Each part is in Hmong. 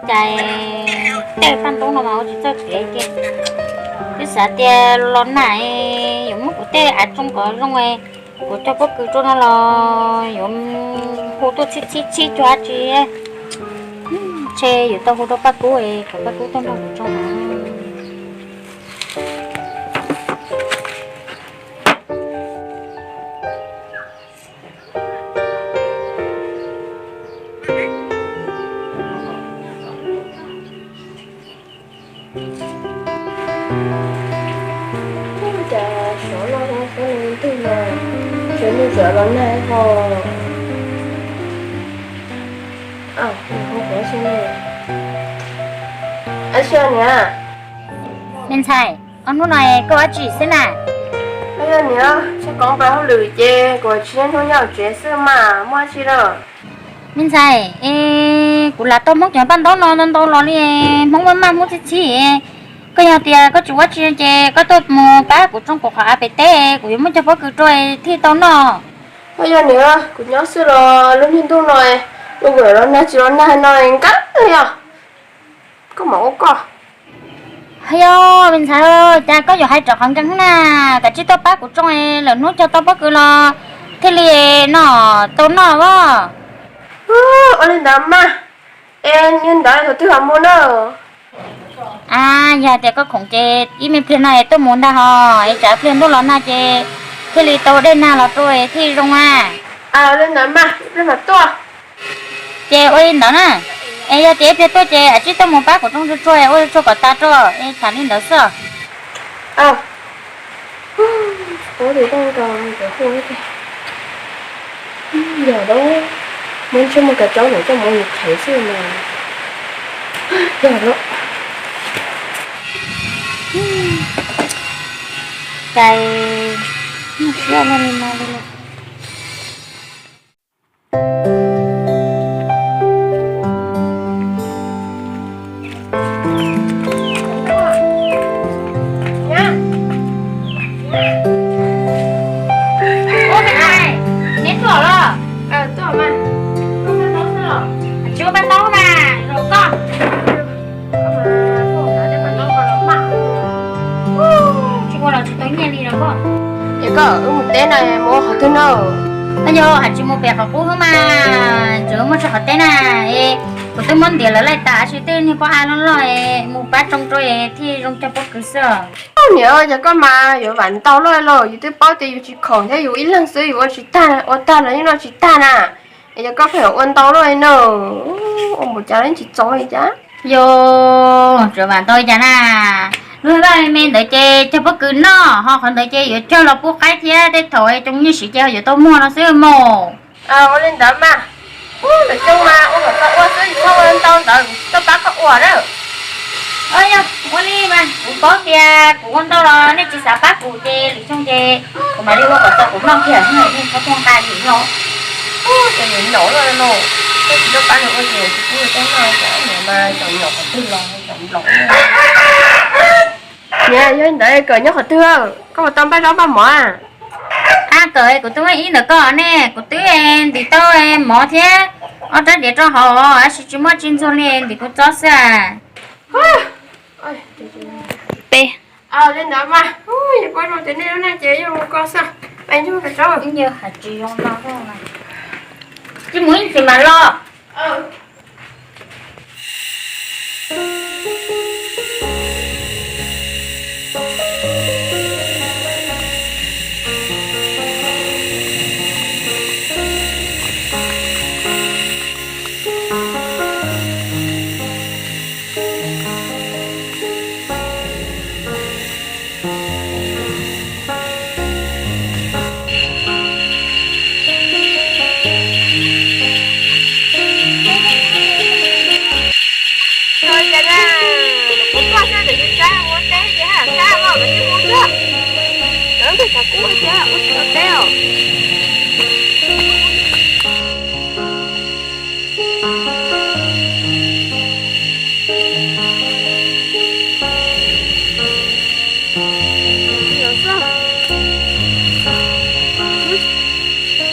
Cas tej paj ntaub no mas ua tsis txawj piav kiag. Twb xav tias los nag yuav muab kuv tej av tsoo kom zoo, kuv cog pob kws rau no los yuav hu tuaj txhib txhib txhib cuag dab tsi. Ntshe yuav tau hu rau Paj Kub kom Paj Kub tuaj nrog kuv tsoo av. Cas sov loj no sov li ntug no, tseem nws tseem los nag ho. Ab, niam, me ntxhais, ob hnub no koj ua dab tsi xwb na? Yog niam, tsis koom pab hauj lwm ces kuv tsis niaj hnub nyob hauv tsev xwb mas muaj dab tsi lawm. Me ntxhais, es kuv lam tau Hmoob cov paj ntaub no ntau ntau los li, Hmoob maj maj Hmoob txhib txhib. Koj yog tias koj tsis ua dab tsi ces koj tuaj mus pab kuv tsoo kuv qhov av pem teb, kuv yuav muab cog pob kws rau thiaj tau noj. Yog niam, kuv nyob xwb los lub niag ntuj no, lub vwm los nag tsis los nag no nkag li os. Koj mam ua koj. Yog me ntxhais, cas koj yuav hais rau qhov nkees na, kav tsij tuaj pab kuv tsoo, lwm hnub cog tau pob kws los thiaj li noj tau noj as. Ua li ntawd mas, es yog ntawd thaum twg ho mus na? A, yog tias koj khoom ces ib me pliag no es tuaj mus ntag hos, es tsam pliag ntuj los nag ces thiaj li tau dej nag los rau thiaj zoo a. Li ntawd mas, ib pliag mam tuaj. Ces ua li ntawd na, es yog tias ib pliag tuaj ces kav tsij tuaj mus pab kuv tsoo tsuag tsuag, ua tsuag kom tas tso, es tham li ntawd xwb. Yog lawm, muab ntsej muag kav caub ntawm coj mus yus qhev xwb mas. Yog lawm. Cas muaj siab no li no li lauj. Ua me ntxhais, neb tuaj los? Tuaj mas. Tsis ua paj ntaub mas los koj. Tsis ua los tsis tau nyiaj li los koj. Es koj, wb mus teb no mus ua qhov twg no? Yog hais tsis mus pem qhov qub xwb mas, tseem muaj tsawg qhov teb na. Es kuv twb muab ntiav lawv laij tas, tab sis tej niag pob av loj loj es mus pab tsoo rau es thiaj zoo cog pob kws xwb. Niam, yog koj mas yuav vam ntau luaj los, yus twb paub tias yus tsis khoom thiab, yus ib leeg xwb yus ua tsis tag, ua tag los yeej noj tsis tag na. Es yog koj pheej ua ntau luaj li no, ua npaum cas yeej tsis txaus li cas. Yog tseem vam ntau li cas na. Lub vaj me ntawd ces cog pob kws noj, ho qhov ntawd ces yuav cog los pub qaib thiab tej thaum cov nyiaj siv ces ho yuav tau muag no xwb mog. Ua li ntawd mas, lwm xyoo mas ua kom tau ua xwb, yus muab ua ntau ntawd kuv tsis tuaj pab koj ua na. Yog ua li mas kuv paub tias kuv ua ntau los nej tsis xav pab kuv ces lwm xyoo ces kuv mam li ua kom tau kuv noj kiag, nej txhob tuaj nqa li no. Ces nws nyaum luaj no, nej tsis tuaj pab nws ua ces tsis pub nws tuaj noj, mas txawm nyaum qhov twg los txawm nplaum. Niam, yog li ntawd Kawm nyob qhov twg? Koj puas tau npaj zaub npaj mov? A, Kawm, kuv twb muaj ib ntawm koj ne, kuv twb ntim tau mov thiab ob rab diav rau hauv, tab sis tsis muaj tsis ntxuag li, ntim kuv txob xwb. Peb. Li ntawd mas, yog koj zoo tias nej lub neej ces yeej ua koj xwb. Tsis mus ib ntsis mas los. Kuv tuaj xwb ntawm yus sab ua teb ces haj sab los lawv twb hu tuaj. Lawv ntawm cov kub thiab ua tsis tau teb os.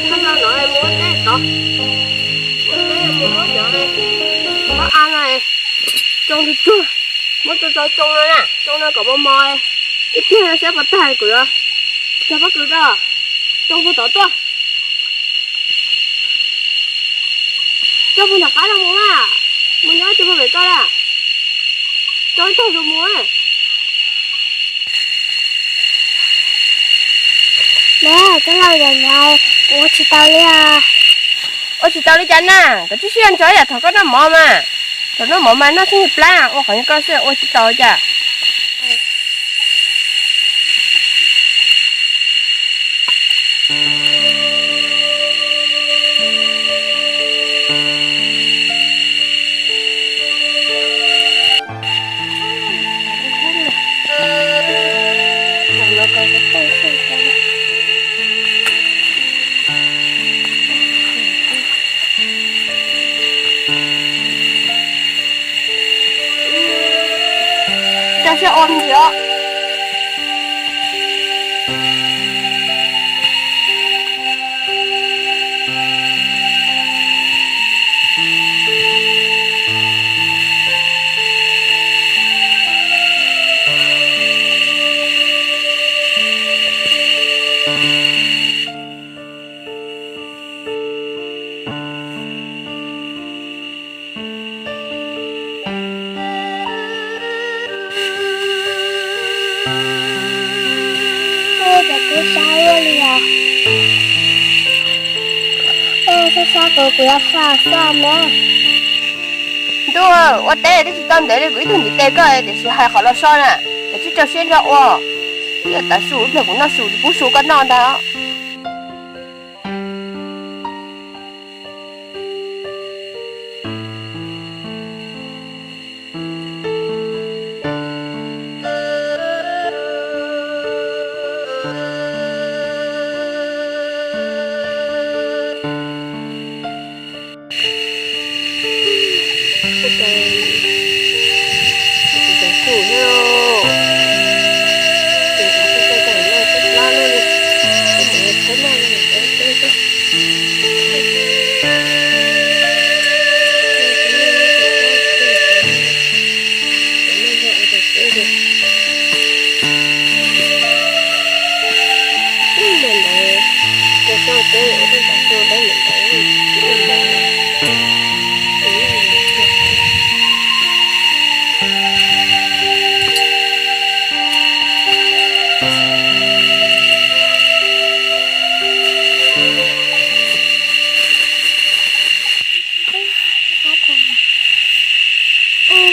Hnub no no mus ua teb tod, ua teb mus muab cov Ob av no tsoo tsuag tsuag, muab tsoo tsoo tsoo no na, tsoo no kom mos mos, ib pliag no siab puas tag kuv yuav cog pob kws rau. Tsoo puag tod tuaj, tsoo puag nram qab no mus na, mus nyob tsoo puag pem koj na, tsoo ib tag zus mus. Neb, koj laus yam ntawd kuv ua tsis tau li os. Ua tsis tau li cas na, koj tsis sib ntso yam thaum koj noj mov mas. Thaum noj mov mas noj txheej plab, ua qhov yog koj xwb ua tsis tau cas. Rau siab ua me ntsis os. Ua cas kuv sab ua li os? Sab sab kuv, kuv yuav faj faj me. Ntuj, ua teb twb tsis tau ntev li kuv ib tug ntiv tes koj tiam sis hais qhov los so na, koj tsis rau siab ntso ua. Ib yam tav su ib pliag kuv noj su tsis pub su koj noj ntag.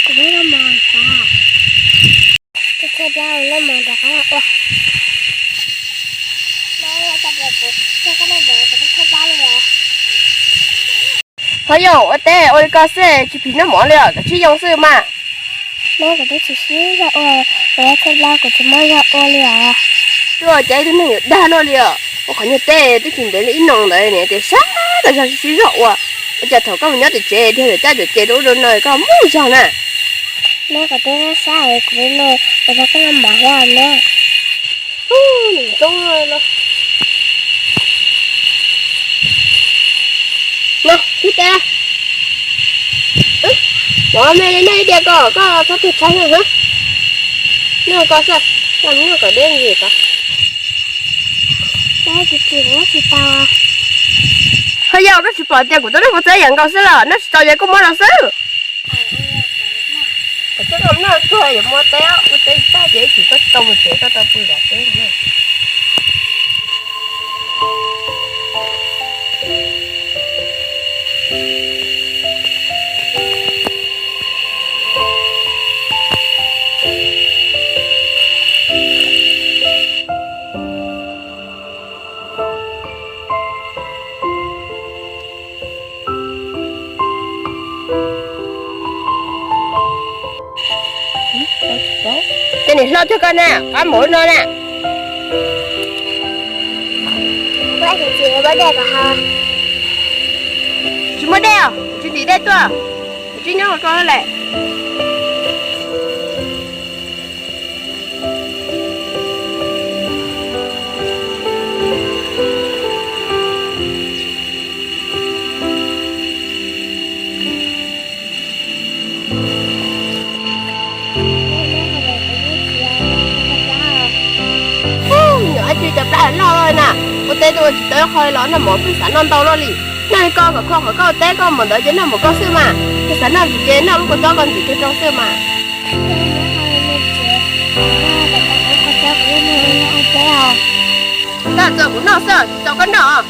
Kuv muab rau mos xav. Txhaj dab los mos rov qab los ua. Ho yog ua teb ua li ko xwb tsis phim noj mov li os, koj tsis yoo xwb mas. Neb, kuv twb tsis sib zog ua, kuv yuav txhaj dab kuv tsis muab zog ua li os. Tuaj cas ib tug neeg yuav dag luaj li os. Ua qhov nyuag teb twb tsis ntev li ib noo ntawd niam tias sab tas zog sib zog ua. Ua cas thaum koj mus nyob tim tsev thiaj li cab cov ces rau ub rau no koj muaj zog na. Neb, kuv twb sab es kuv li no, kuv rov qab los mos thiab neb. No, tib teb. Mov me li nej ib diav ko, koj txhob tuag tshaib na. Noj ko xwb, koj noj kom deb li ko. Ho yog koj tsis pom tias kuv tuaj noj kua txob yam nkaus xwb los, noj tsis tau ces koj muab rau xwb. Koj noj tsuag yuav muab teb, ua teb tag ces ib chim koj tau mus tsev koj tau pw zov teb. Ces niam hlob thiab koj na, qab mus no na. Tsis muaj dej os, tsis ntim dej tuaj, tsis nyob koj lawm. Xav noj los na, ua teb twb ua tsis tau ib qho los noj mov pheej xav noj ntau luaj li. Noj li koj kom kho qhov koj ua teb koj mus ntawd ces noj mov koj xwb mas, koj xav noj vim ces noj lub kua txob koj ntxim kawg rau xwb mas. Koj txaus kuv noj xwb tsis txaus koj noj.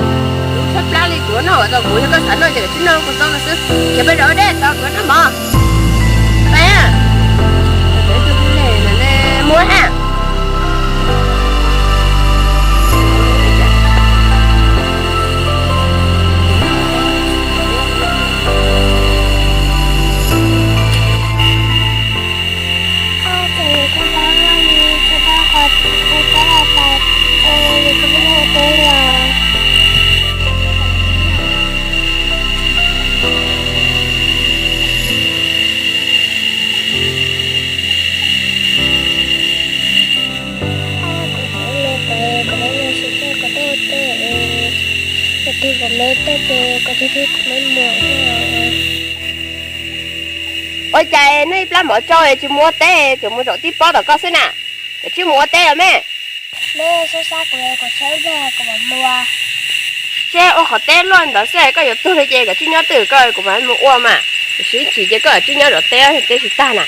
Kuv tshaib plab li kuv noj kom txaus kuv, yog koj xav noj ces koj tsis noj kua txob koj xwb, ces peb rau dej txaus kuv noj mov. Peb mus ha. Ua cas nej ib plab mov tsau tsis mus ua teb, tseem mus zaum tib pob tom koj xwb na? Koj tsis mus ua teb los me? Seb ua qhov teb luaj ntawd xwb koj yuav tuag li ces koj tsib nyob twj ywm koj, kuv mam mus ua mas. Kuv siv ib chim ces koj tsib nyob zaum teb, teb tsis tag na.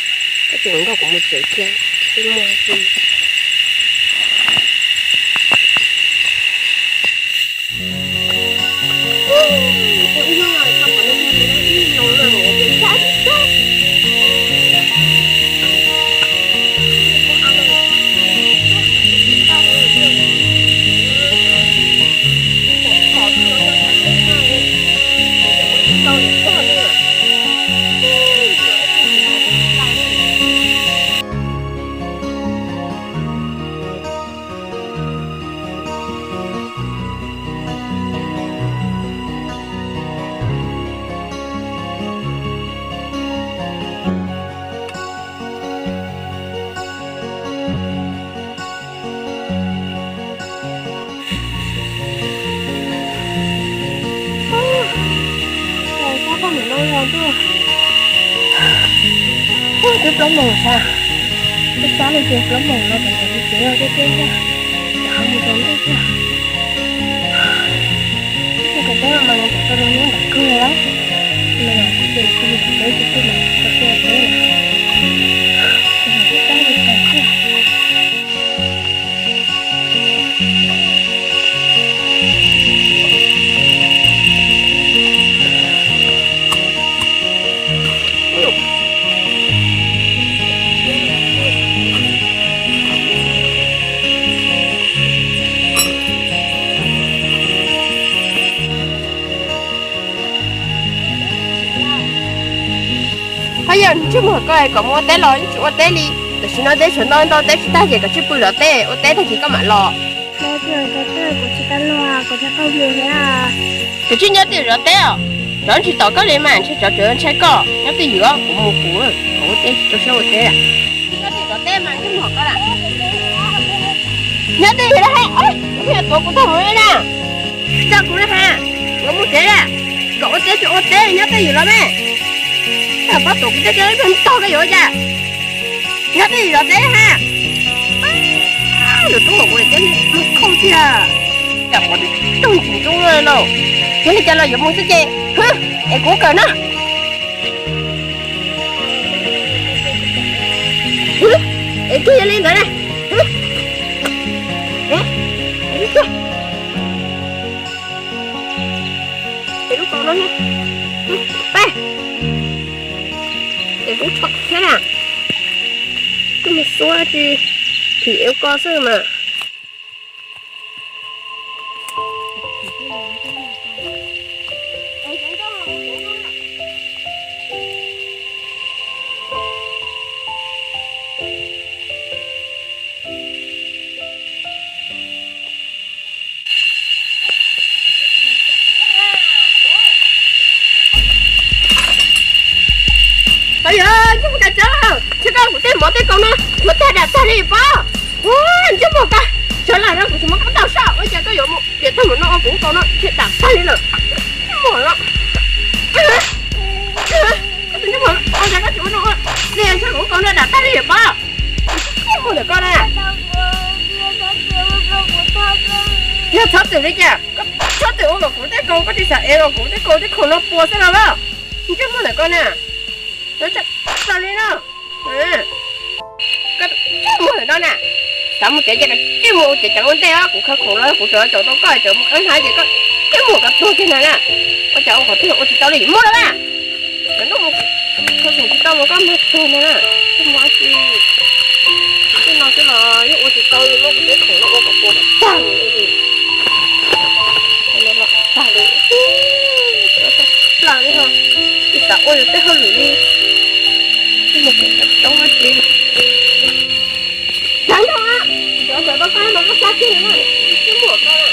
Koj tsis nkag kuv mus tsev kiag. Twb plaub moos sas, twb sab li ces plaub moos no tam sim mus tsev os, tej teb thiab, rov qab mus rau ntej thiab. Ib tug kav teb mas nws tau rau nyob nram kawg lawm, mas kuv ces kuv mus tom teb ces kuv mam rau teb lawm. Ces twb sab li cas thiab. Ho yog ntsej muag koj kom mus ua teb los yeej tsis ua teb li. Tam sim no teb tshav ntau ntau, teb tsis tag ces koj tsij pw zov teb, ua teb tag kis koj mam los. Koj tsij nyob twj ywm zov teb os, tsov tsis tom koj li mas ntshe tsov tseem ntshai koj. Nyob twj ywm os, kuv mus kuv, kuv ua teb tsis tau siab ua teb. Nyob twj ywm los he, koj tuav kuv tag mus li na. Tsis tso kuv na ha, yuav mus tsev na. Kom ua teb tsis ua teb nyob twj ywm los me. Koj tuav kuv tag ib pliag ntog koj yuav ua cas? Nyob twj ywm zov teb ha. Lwm hnub mam ua teb mus khau tiag. Cas ua tib tug ntxim ntxub lauj. Yog li cas los yuav mus xwb ces, es kuv kawm no. Es twb yog li ntawd na. Es lub kaus no, es lub tsho thiab na. Koj mus xuab tsis phim ev ko xwb mas. Yog ntsej muag kav tsawv, tsis koj kuv tej mov tej kaus no yuav tag dam tag li pob. Ua ntsej muag kav tsawv lawm no, kuv tsis muab koj tau soj, ua cas koj yuav mus piam tag mus no ua kuv kaus no thiaj dam tag li lawm. Ntsej muag no, koj tus ntsej muag ua cas koj tsis muab no ua, ua cas kuv kaus no dam tag li pob. Ntsej muag ntawm koj na. Ua cas koj tsis muab no ua, Yog txhob twm li cas, koj txhob twm ua kom kuv tej kaus, koj tsis xav ev los kuv tej kaus tej khoom no puas xwb los mas. Ntsej muag ntawm koj na, txaus li no. Koj ntsej muag ntawm no na, xav mus tsev ces koj ntsej muag ua tsev ceev ua ntej os. Kuv khaws khoom los kuv tseem caum tau koj, tseem mus qeeb hnav ces koj ntsej muag koj tuag kiag ntag na. Ua cas ua qhov twg ua tsis tau li, muab los mas. Cov ntuj, khaws khoom tsis tau mas koj mag tuag ntag na. Koj mus dab tsi? Tej no xwb los yeej ua tsis tau li, muab kuv tej khoom no ua kom puas tag li. Tag li, plaws li ho, tsis xav ua yus tej hauj lwm li. Tej no kuv xav coob dab tsi. Tsav ntau, cov cov tau pab no koj xav kiag li na, ntsej muag koj na.